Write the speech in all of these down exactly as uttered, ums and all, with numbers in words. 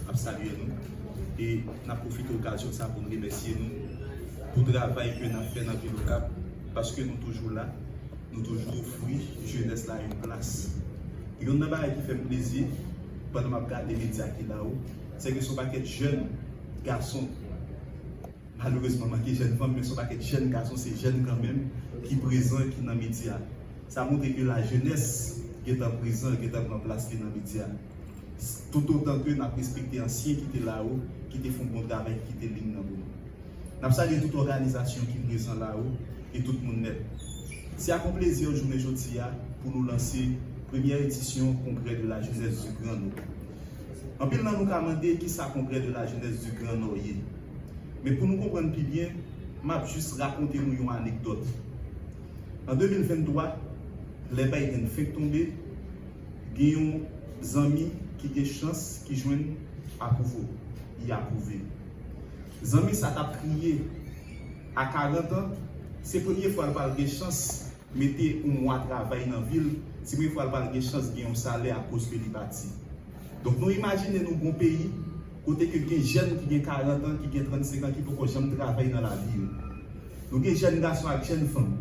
N ap salye nou e n ap pwofite okazyon sa pou n remèsye nou pou travay ke n ap fè nan vil Okap, paske nou toujou la, nou toujou ofri jenès la yon plas. Youn nan bagay ki fè m plezi pandan m ap gade medya ki la yo, se ke se yon pakèt jèn gason, malerezman manke jèn fanm, men se yon pakèt jèn gason, se jèn kanmenm ki prezan, ki nan medya. Sa montre ke lajenès gentan prezan, gentan pran plas li nan medya. Toutotan ke n ap respekte ansyen ki te la yo, ki te fè yon bon travay, ki kite liy nan pou nou. N ap salye tout òganizasyon ki prezan la yo e tout moun nèt. Se ak yon plezi jounen jodi a pou nou lanse premyè edisyon Congrès de la Jeunesse du Grand Nord. Anpil nan nou ka mande kisa Congrès de la Jeunesse du Grand Nord ye. Men pou nou konprann pi byen, m ap jis rakonte nou yon anekdòt. An de mil venntwa, lè Biden fenk tonbe, gen yon zanmi ki gen chans ki jwenn apwouvo, li apwouve. Zanmi sa t ap kriye a karant an, se premye fwa l pral gen chans mete yon mwa travay nan vi l, se premye fwa l pral gen chans gen yon salè akoz ke li pati. Donk nou imajine nou gon peyi kote ke gen jèn ki gen karant an, ki gen trannsenk an, ki poko janm travay nan lavi yo. Nou gen jèn gason ak jèn fanm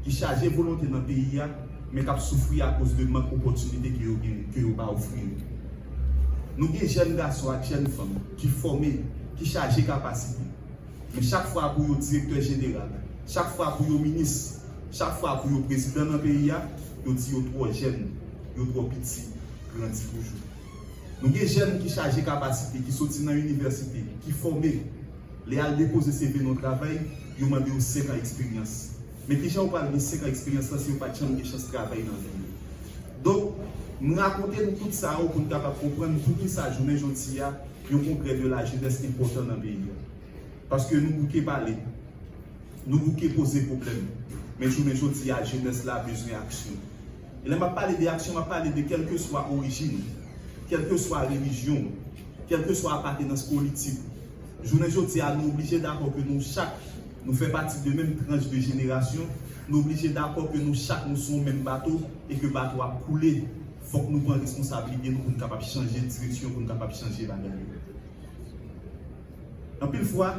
ki chaje volonte nan peyi a, men k ap soufri akoz de mank opòtinite ke yo gen, ke yo pa ofri yo. Nou gen jèn gason ak jèn fanm ki fòme, ki chaje kapasite. Men chak fwa pou yo direktè jeneral, chak fwa pou yo minis, chak fwa pou yo prezidan nan peyi a, yo di yo twò jèn, yo twò piti, grandi toujou. Nou gen jèn ki chaje kapasite, ki soti nan inivèsite, ki fòme. Lè y al depoze C V nan yon travay, yo mande yo senk an eksperyans. Men kijan ou pral gen senk an eksperyans la si yo pa t janm gen chans travay nan vi yo? Donk, m rakonte nou tout sa yo pou n kapab konprann poukisa jounen jodi a, yon congrès de la jeunesse enpòtan nan peyi a. Paske nou bouke pale, nou bouke poze pwoblèm. Men jounen jodi a, jenès la bezwen aksyon. E lè m ap pale de aksyon, m ap pale de kèlkeswa orijin ou, kèlkeswa relijyon ou, kèlkeswa apatenans politik ou. Jounen jodi a, nou oblije dakò ke nou chak, nou fè pati de menm tranch de jenerasyon, nou oblije dakò ke nou chak, nou sou yon menm bato e ke bato a ap koule. Fòk nou pran responsablite nou pou n kapab chanje direksyon, pou n kapab chanje bagay yo. Anpil fwa,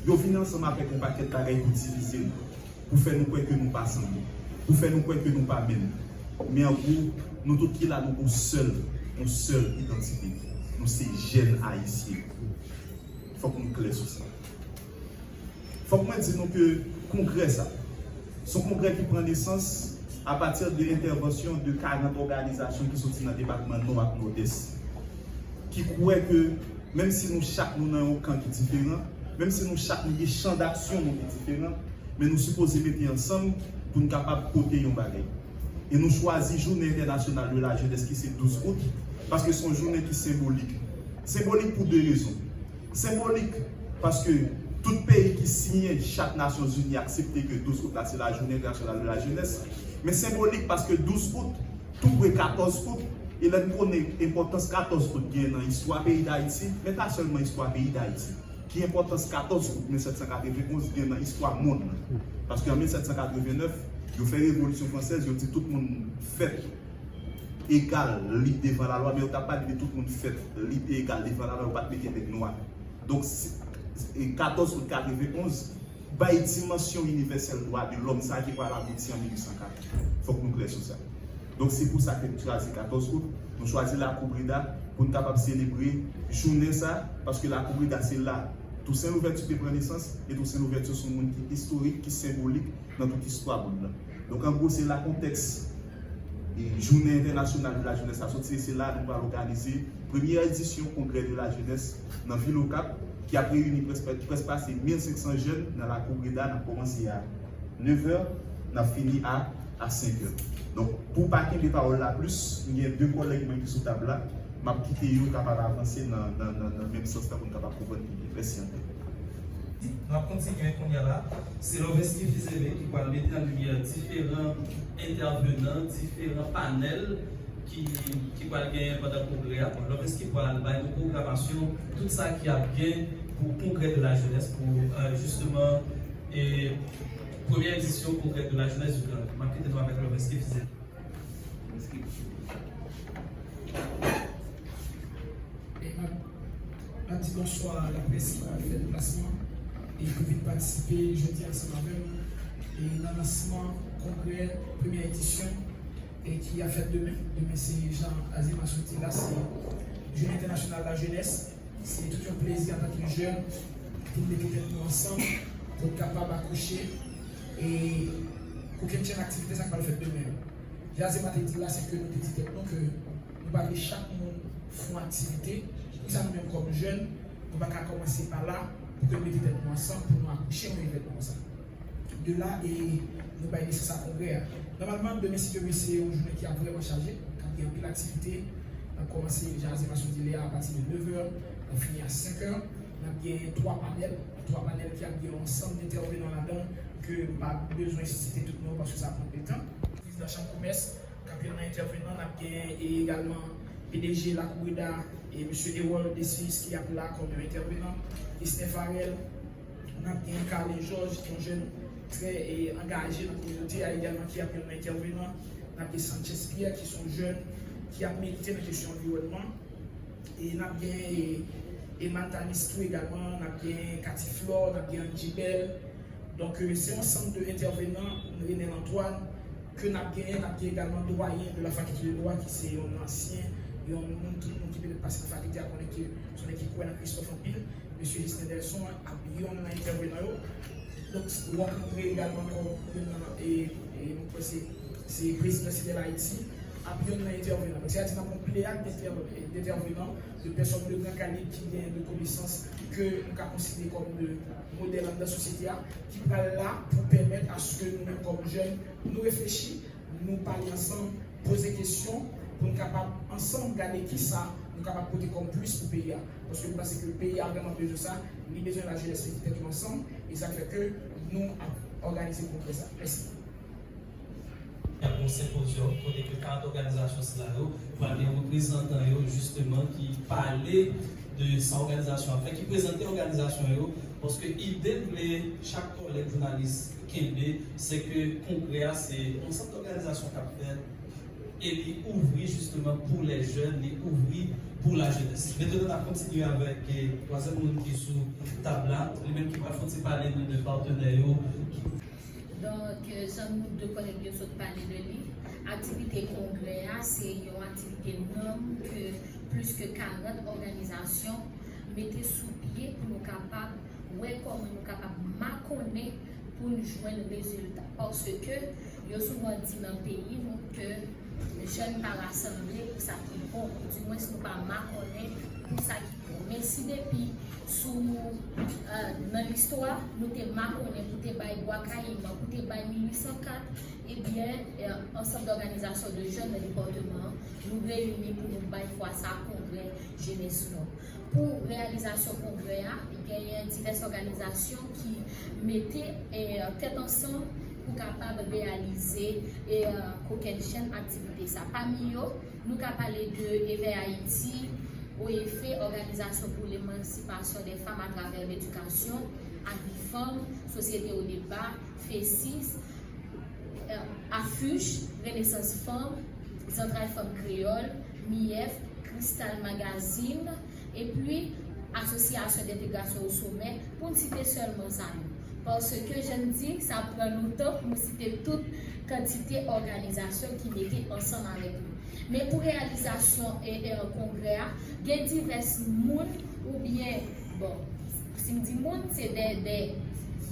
yo vin ansanm avèk yon pakèt bagay pou divize nou, pou fè nou kwè ke nou pa sanble, pou fè nou kwè ke nou pa menm. Men an gwo, nou tout ki la, nou gon sèl, yon sèl idantite. Nou se jèn Ayisyen. Fòk nou klè sou sa. Fòk mwen di nou ke kongrè sa, se yon kongrè ki pran nesans apati de entèvansyon de karant òganizasyon ki soti nan depatman Nò ak Nòdès, ki kwè ke menm si nou chak nou nan yon kan ki diferan, menm si nou chak nou gen chan daksyon nou ki diferan, men nou sipoze mete ansanm pou n kapab pote yon bagay. E nou chwazi Jounen Entènasyonal de la Jenès ki se douz out, paske se yon jounen ki senbolik. Senbolik pou de rezon. Senbolik, paske tout peyi ki siyen Chat Nasyonzini aksepte ke douz out la se la Journée Internationale de la Jeunesse. Men senbolik paske douz out, tou pre katòz out, e lè n konnen enpòtans katòz out gen nan istwa peyi Dayiti, men pa sèlman istwa peyi Dayiti. Ki enpòtans katòz out mil sèt san katrevenonz gen nan istwa monn nan? Paske an mil sèt san katrevenèf, yo fè Revolisyon Fransèz, yo di tout moun fèt egal, lib devan lalwa, men yo t ap pale de tout moun fèt lib e egal devan lalwa, yo pa t mete nèg nwa. Donk, se, e katòz out katrevenonz bay dimansyon inivèsèl dwa de lòm sa ki pral abouti an mil uit san kat. Fòk nou klè sou sa. Donk, se pou sa ke nou chwazi katòz out, nou chwazi Lakou Breda pou n kapab selebre jounen sa, paske Lakou Breda se la Tousen Louvèti te pran nesans, e Tousen Louvèti se yon moun ki istorik, ki senbolik nan tout istwa monn nan. Donk, an gwo, se la kontèks e Jounen Entènasyonal de la Jenès la soti, e se la nou pral òganize premyè edisyon Congrès de la Jeunesse nan vil Okap, ki ap reyini prèske, prèske pase mil senk san jèn nan Lakou Breda. N ap kòmanse a nevè, n ap fini a, a senkè. Donk, pou pa kenbe pawòl la plis, m gen de kòlèg mwen ki sou tab la, m ap kite yo kapab avanse nan, nan, nan, nan menm sans la pou n kapab konprann pi byen. Mèsi anpil. N ap kontinye kounye a la. Se Lovenski Fils-Aimé ki pral mete an limyè diferan entèvenan, diferan panèl ki, ki pral genyen pandan kongrè a. Bon, Lovenski pral bay nou pwogramasyon tout sa ki ap gen pou Congrès de la Jeunesse, pou, euh, justement, e, premyè edisyon Congrès de la Jeunesse du Grand Nord. M ap kite nou avèk Lovenski Fils-Aimé. E m ap, Di bonswa a laprès ki fè deplasman e ki vin patisipe jodi a ansanm avè m e nan lansman kongrè premyè edisyon e ki ap fèt demen. Demen se jan Azema sot di la, se Jounen Entènasyonal Lajenès. Se tout yon plezi antanke jèn pou n mete tèt nou ansanm pou n kapab akouche e kokennchenn aktivite sa k pral fèt demen yo. Jan Azema te di la, se ke nou te di tèt nou ke nou pa vle chak moun fè yon aktivite. Poukisa nou menm kòm jèn, nou pa ka kòmanse pa la pou ke nou mete tèt nou ansanm pou nou akouche yon evènman konsa? De la e nou bay nesans a kongrè a. Nòmalman, demen, si Dye vle, se yon jounen ki ap vrèman chaje, k ap gen anpil aktivite. N ap kòmanse, jan Azema sot di la, apati de nevè, n ap fini a senkè. N ap gen twa panèl, twa panèl ki ap gen yon ansanm entèvenan ladan ke m pa bezwen site tout non yo paske sa ap pran anpil tan. Prezidan chanm komès, k ap youn nan entèvenan, n ap gen e egalman P D G Lakou Breda e mesye Erol Desius ki ap la kòm yon entèvenan, Esner Farel, n ap gen Carlin Georges ki yon jèn trè e angaje nan kominote a egalman ki ap youn nan entèvenan, n ap gen Sanchez Pierre ki se yon jèn ki ap milite nan kesyon anviwònman. E n ap gen e, Eman Tanis tou egalman, n ap gen Cathy Flore, n ap gen Angie Bell. Donk, e, se yon ansanm de entèvenan, Renel Antoine, ke n ap genyen, n ap gen egalman dwayen de la faculté de droit, ki se yon ansyen, yon moun, tout moun ki petèt pase nan fakilte a konnen ke se yon nèg ki kwè nan Christophe anpil, mesye Justin Delson ap youn nan entèvenan yo. Donk, w ap rankontre egalman kòm youn nan, e, e, mwen kwè se, se prezidan Sidel Ayiti, ap youn nan entèvenan. Donk, sètadi n ap yon pleyad d'entè-, d'entèvenan, de pèsòn de gran kalib ki gen de konesans ke nou ka konsidere kòm de modèl anndan sosyete a, ki pral la pou pèmèt aske nou menm kòm jèn, nou reflechi, nou pale ansanm, poze kesyon, pou n kapab ansanm gade kisa nou kapab pote kòm plis pou peyi a. Paske nou panse ke peyi a vrèman bezwen sa, li bezwen lajenès mete tèt yo ansanm, e sa k fè ke nou ap òganize kongrè sa. Mèsi. Y ap gen yon senpozyòm kote ke kat òganizasyon sila yo pral gen reprezantan yo, jisteman, ki pale de sa òganizasyon ap fè, ki prezante òganizasyon yo, paske ide m vle chak kòlèg jounalis kenbe, se ke kongrè a se yon ansanm òganizasyon k ap fèt e li ouvri jisteman pou lè jèn, li ouvri pou lajenès. Mentnan, n ap kontinye avèk, eh, twazyèm moun ki sou tab la, li menm ki pral fè yon ti pale nou de patnè yo ki Donk, jan nou de kòlèg yo sot pale de li, aktivite kongrè a se yon aktivite nòm ke plis ke karant òganizasyon mete sou pye pou nou kapab wè kòman nou kapab makonnen pou n jwenn rezilta. Paske yo souvan di nan peyi nou ke jèn pa rasanble pou sa ki bon, oudimwens nou pa makonnen pou sa ki bon. Men si depi sou, eh, nan listwa, nou te makonnen pou te bay Bwa Kayiman, pou te bay mil uit san kat, ebyen, eh, ansanm dòganizasyon de jèn nan depatman an, nou reyini pou nou bay fwa sa a kongrè jenès nou. Pou reyalizasyon kongrè a, genyen divès òganizasyon ki mete, eh, tèt ansanm pou kapab reyalize, eh, kokennchenn aktivite sa. Pami yo, nou ka pale de Éveil Haïti, O F E, Òganizasyon pou Lemansipasyon dè Fanm Atravè Ledikasyon, Avifanm, Sosyete o Deba, FESIS, eh, Afuj, Renesans Fanm, Zantray Fanm Kreyòl, MIEF, Kristal Magazine, epi Asosyasyon d'Entegrasyon o Somè, pou n site sèlman sa yo. Paske, jan m di, sa pran nou tan pou nou site tout kantite òganizasyon ki mete ansanm avèk nou. Men pou reyalizasyon e, e kongrè a, gen divès moun oubyen, bon, si m di moun, se de, de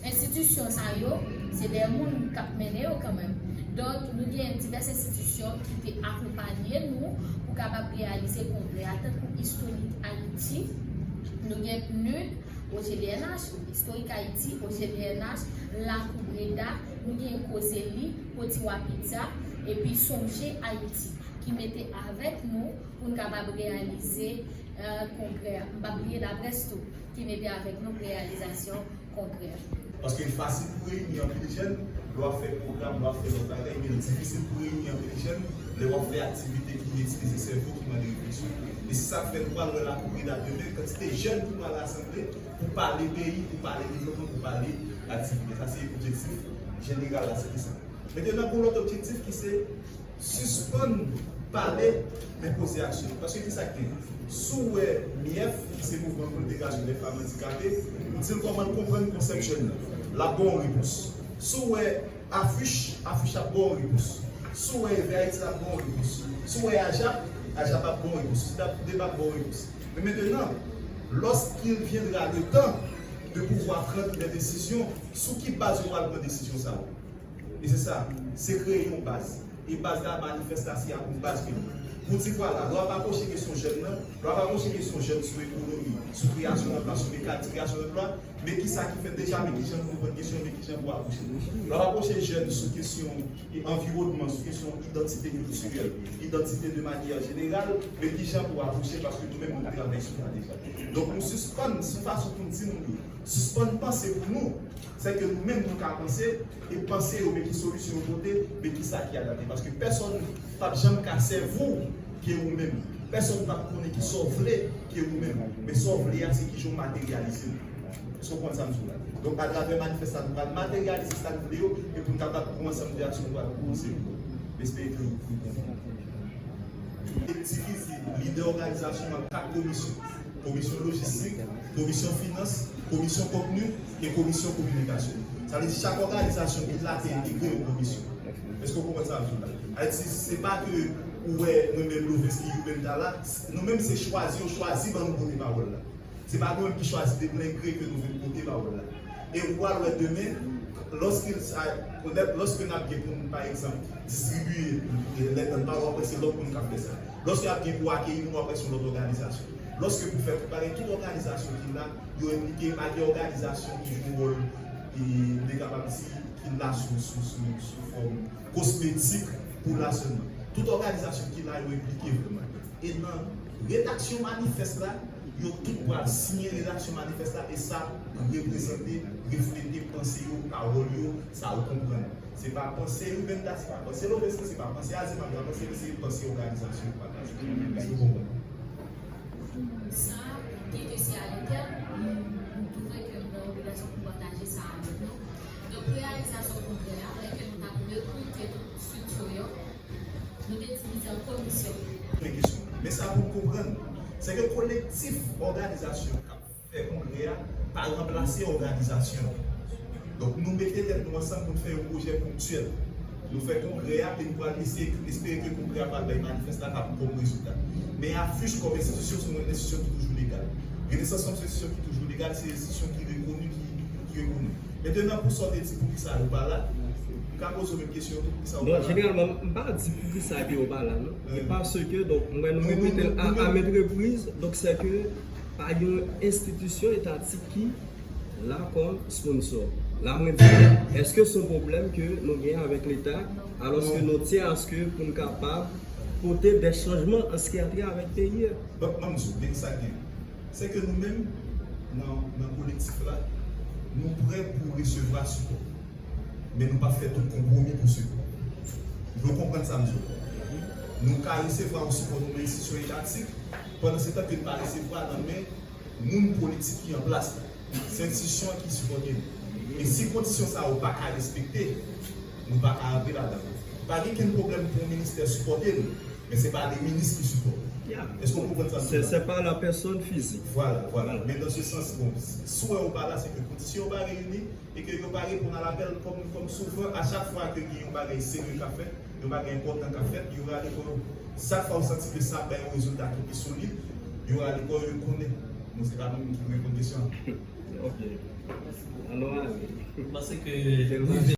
enstitisyon sa yo, se de moun k ap mennen yo kanmenm. Donk, nou gen divès enstitisyon ki te akonpaye nou pou kapab reyalize kongrè a, tankou Istorik Ayiti, nou gen PNUD, O G D N H, Istorik Ayiti, O G D N H, Lakou Breda, nou gen Kozeli, Potiwa Pizza, epi Sonje Ayiti, ki mete avèk nou pou n kapab reyalize, eh, kongrè a. M p ap bliye Laprès tou, ki mete avèk nou pou reyalizasyon kongrè a. Paske l fasil pou reyini anpil jèn, lè w ap fè pwogram, lè w ap fè lòt bagay, men l difisil pou reyini anpil jèn, lè w ap fè aktivite ki itilize sèvo, ki mande refleksyon. E se sa k fè nou pral wè Lakou Breda demen, kantite jèn ki pral rasanble pou pale peyi, pou pale devlopman, pou pale aktivite. Sa se objektif jeneral la, se te sa. Mentnan, gen yon lòt objektif ki se sispann pale, men poze aksyon. Paske ki sa k genyen? Si w wè MIF, ki se Mouvman pou Entegrasyon dè Fanm Andikape, di l kòman l konprann konsèp jèn nan. L ap ba w yon repons. Si w wè afich, afich ap ba w yon repons. Si w wè Eve Ayiti ap ba w yon repons. Si w wè AJAP, AJAP ap ba w yon repons. Si w wè deba ap ba w yon repons. Men mentenan, lorsqu'il viendra le temps de pouvoir prendre des décisions, sou ki baz yo pral pran desizyon sa yo? E se sa, se kreye yon baz. E baz la, manifès la, se ak yon baz ke nou. Pou di vwala, lè w ap apwoche kesyon jèn nan, lè w ap apwoche kesyon jèn sou ekonomi, sou kreyasyon anplwa, sou mekanik kreyasyon anplwa, men kisa ki fèt deja, men kijan pou konprann kesyon, men kijan pou apwoche. Lè w ap apwoche jèn sou kesyon e anviwònman, sou kesyon idantite kiltirèl, idantite de manyè jeneral, men kijan pou apwoche, paske nou menm nou travay sou sa deja. Donk, nou sispann, se yon fason pou n di moun yo, sispann panse pou nou, se ke nou menm nou ka panse, e panse yo, men ki solisyon yo pote, men ki sa ki adapte. Paske pèsonn p ap janm ka sèvi w ke ou menm. Pèsonn p ap konnen ki sa w vle ke ou menm. Men sa w vle a, se kijan w materyalize l. Èske w konprann sa m di w la? Donk, atravè manifès la, nou pral materyalize sa n vle yo, e pou n kapab pran ansanm de aksyon nou pral pwopoze yo. M espere ke w konprann. Divize lidè òganizasyon an kat komisyon. Komisyon lojistik, komisyon finans, komisyon kontni e komisyon kominikasyon. Sa vle di chak òganizasyon ki la te entegre yon komisyon. Èske w konprann sa m di w la? Sa vle di se pa ke ou wè mwen menm Lovenski ou menm Dala, nou menm se chwazi yo chwazi ban nou pote pawòl la. Se pa nou menm ki chwazi de ple gre ke nou vin pote pawòl la. E ou pral wè demen, lòske sa, lòske n ap gen pou n, pa egzanp, distribiye lèt nan pawòl, w ap wè se lòt moun k ap fè sa. Lòske y ap gen pou akeyi nou, w ap wè se yon lòt òganizasyon. Lòske pou fè tout bagay, tout òganizasyon ki la, yo enplike, pa gen òganizasyon ki jwe wòl, e, m te kapab di, ki la sou, sou, sou, sou fòm kosmetik pou la sèlman. Tout òganizasyon ki la, yo enplike vrèman. E nan redaksyon manifès la, yo tout pral siyen redaksyon manifès la, e sa reprezante, reflete panse yo, pawòl yo, sa yo konprann. Se pa panse Ruben Da, se pa panse Lovenski, se pa panse Azema, se pa panse, se panse òganizasyon yo pataje. Èske w konprann? Sa, byenke se a lentèn, nou, nou twouve ke nou nan obligasyon pou pataje sa avèk nou. Donk, pou reyalizasyon kongrè a, lè ke nou t ap rekrite tout estrikti yo, nou te divize an komisyon. Men kesyon. Men sa pou n konprann, se ke kolektif òganizasyon k ap fè kongrè a pa ranplase òganizasyon. Donk, nou mete tèt nou ansanm pou n fè yon pwojè ponktyèl. Nou fè kongrè a, e nou pral eseye espere ke kongrè a pral bay manifès la kòm rezilta. Men afich kòm enstitisyon, se yon enstitisyon ki toujou legal. Renesans se yon enstitisyon ki toujou legal, se yon enstitisyon ki rekoni, ki, ki rekoni. Mentenan, pou sa w te di poukisa yo pa la, m ka poze w menm kesyon tou, poukisa yo pa la? Non, jeneralman, m pa di poukisa ke yo pa la, non. E paske, donk, m wè nou repete l a, a maintes reprises, donk, se ke pa gen yon enstitisyon etatik ki la kòm sponsor. La, mwen di, èske se yon pwoblèm ke nou gen avèk Leta, alòske nou tyen aske pou n kapab pote de chanjman an siyati avèk peyi a? Bon, ban m di w, men sa gen. Se ke nou menm, nan, nan kolektif la, nou prè pou resevwa sipò. Men nou p ap fè tout konpwomi pou sipò. Nou konprann sa m di w. Nou ka resevwa yon sipò nan men enstitisyon etatik, pandan se tan ke n pa resevwa nan men moun politik ki an plas la. Se enstitisyon an ki sipòte nou. E si kondisyon sa yo pa ka respekte, nou pa ka rantre ladan. Pa gen kenn pwoblèm pou yon ministè sipòte nou, men se pa de minis ki sipòte nou. Èske w konprann sa m di w la? C'est pas la personne physique. Vwala, vwala. Men dans ce sens, bon, si w wè yo pa la, se ke kondisyon yo pa reyini e ke yo pa reponn a lapèl kòm, kòm souvan, a chak fwa ke gen yon bagay serye k ap fèt, yon bagay enpòtan k ap fèt, yo rale kò yo. Chak fwa yo santi ke sa ap bay yon rezilta ki pi solid, yo rale kò yo, yo konnen. Bon, se pa nou menm ki pou reponn kesyon an. Ok. Ann nou ale. Mwen panse ke